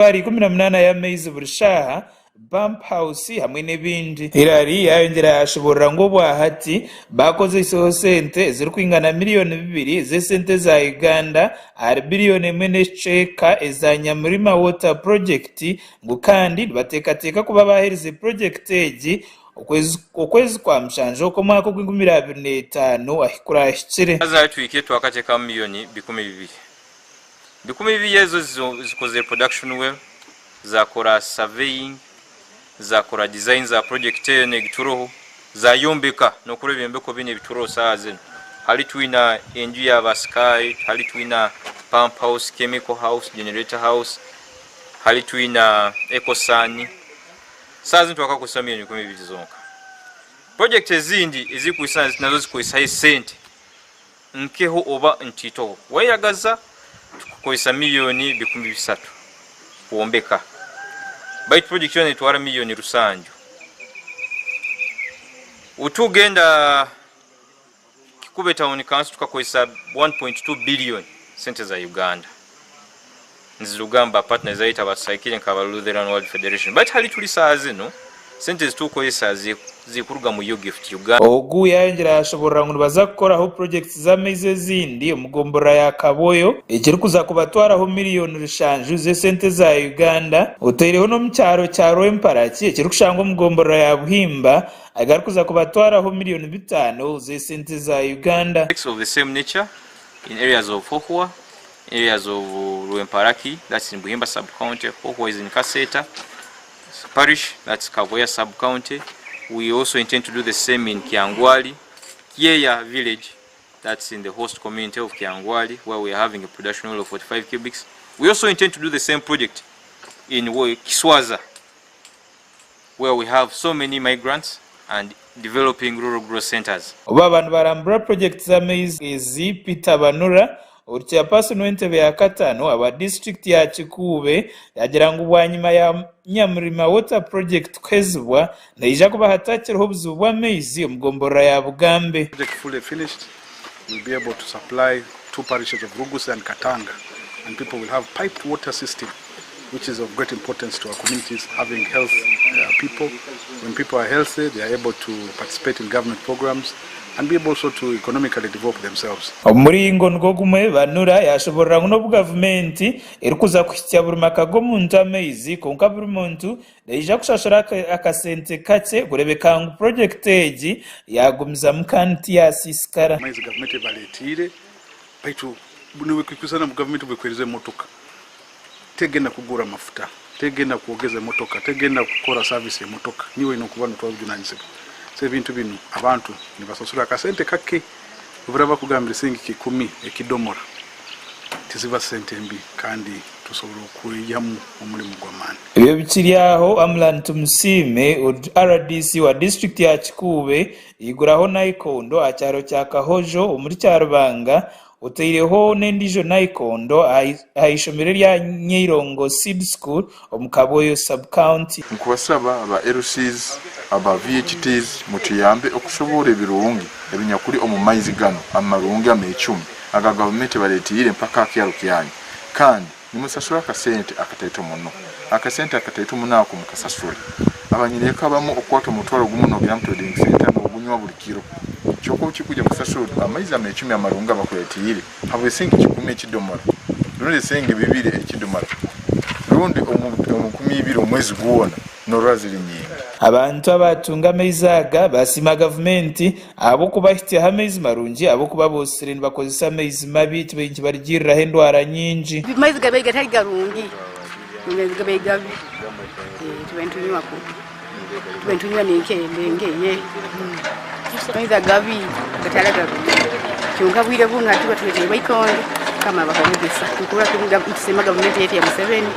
18 y'amaizi buri shaaha, Pump House hamwe n'ebindi. Hillary yayongyera yashoborora ngu obwahati bakozeiseho sente ezirikwingana 2 miriyoni z'esente za Uganda ahari 1 biriyoni n'ekicweka eza Nyamurima Water Project, ngu kandi nibateekateeka kuba baherize purojekiti egi okwezi kwa 7 okw'omwaka ogw'2025 ahi kurahikire. Haza twikire twakateekamu 200 miliyoni. 200 ezo zikoze production well, zakora surveying, zakora design za project eyo negituroho, zayombeka nokora ebyombeko bino ebituroho saaha zino. Hali twina enju y'abasky, hali twina pump house, chemical house, generator house, hali twina ecosani. Saaha zino twakakozesa 200 miliyoni zonka. Project ezindi ezikuisana nazo zikozesayo sente nkeho oba ntitoho. Weyagaza tukukozesa 300 miliyoni kwombeka, baitu project yona etwara 700 miliyoni. Utugenda Kikube Town Council, tukakozesa 1.2 billion sente za Uganda, nizirugamba partners zayita basaikire nkaba Lutheran World Federation, but hali tuli saa zino sente zitukozesa zikuruga mu UGIFT Uganda. Ogu yayongyera yashoborora ngu nibaza kukoraho purojekiti z'amaizi ezindi omu gomborora ya Kaboyo, ekirikuza kubatwaraho 7 miliyoni z'esente za Uganda, oteireho n'omu kyaro kya Rwemparaki ekirikushangwa omu gomborora ya Buhimba, agarikuza kubatwaraho 5 miliyoni z'esente za Uganda. Of the same nature in areas of Hohwa, areas of Rwemparaki, that's in Buhimba sub-county. Hohwa is in Kaseta parish, that's Kaboya sub-county. We also intend to do the same in Kyangwali, Kieya village, that's in the host community of Kyangwali, where we are having a production well of 45 cubics. We also intend to do the same project in Kiswaza, where we have so many migrants and developing rural growth centers. Oba abantu barambura purojekiti z'amaizi ezi, Peter Banura, ori chairperson w'entebe ya katano aba disitulikiti ya Kikuube, yagira ngu bwanyima ya Nyamurima Water Project kuhezibwa, naija kuba hatakiriho obuzibu bw'amaizi omu gomborora ya Bugambe. Project fully finished, we'll be able to supply two parishes of Rugusa and Katanga, and people will have piped water system, which is of great importance to our communities, having health people. When people are healthy, they are able to participate in government programs and be able also to economically develop themselves. Omuringo nigwo gumwe, Banura yashoborora ngu n'obu gavumenti erikuza kuhitsya buri maka g'omuntu amaizi, konka buri muntu naija kushashura akasente kakye kurebeka ngu purojekiti egi yagumizamu kandi tiyasiisikara. Amaizi gavumenti ebaleetiire, baitu niwekwikusana mu gavumenti bwekwereza emotoka, tegenda kugura amafuta, tegenda kwogeza emotoka, tegenda kukora service emotoka. Niwe olina okuba notwara obujunanizibwa. So ebintu bino abantu nibasasura akasente kake. Oburaba kugambira siringi 1,000 ekidomora, tiziba sente mbi, kandi tusobola okweyamu omulimu gw'amaani. Ebyo bikiri aho, Amlan Tumusiime, RDC wa disitulikiti ya Kikuube, iguraho Naikondo aha kyaro kya Kahojo omuri Kyarubanga, oteireho n'endiijo Naikondo aha ishomero erya Nyeirongo Seed School omu Kaboyo sub-county. Nkubasaba aba LCs, aba VHTs, mutuyambe okusobola ebirungi ebinyakuli omu maizi gano amarungi amecumi aga gavumenti baletiire mpaka akyaro kyanyu, kandi nimusasura akasente akataito muno. Akasente akataito muno ako mukasasure. Abanyireka abamu okukwata 10,000 nogenda mu trading center nogunywa buli kiro, kyokka okikuja kusasura amaizi amecumi amarungi abakuletiire habwesengi 1,000 ekidomora, rundi esengi 2 ekidomora, rundi omu 20,000 omwezi gwona, norora ziri nyingi. Abantu abatunga amaizi aga basiima gavumenti ahabw'okubahitsyaho amaizi marungi, ahabw'okuba boosire nibakozesa amaizi mabi kibarigiriraho endwara nyingi. Amaizi gabaire gatali garungi, amaizi gabaire gabi. Tubaire nitunywa kubi, tubaire nitunywa n'enkende ngeye, amaizi agabi gatali garungi. Kyonka bwire bunu hati batuleteire ikondo, Mukama abahe omugisa. Tukurra nitusiima gavumenti yaitu ya Museveni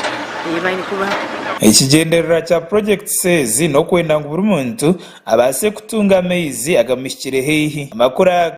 eyebaire kubaho. Ekigyendererwa kya purojekiti ezi n'okwenda ngu buri muntu abaase kutunga amaizi agamuhikire haihi. Amakuru aga.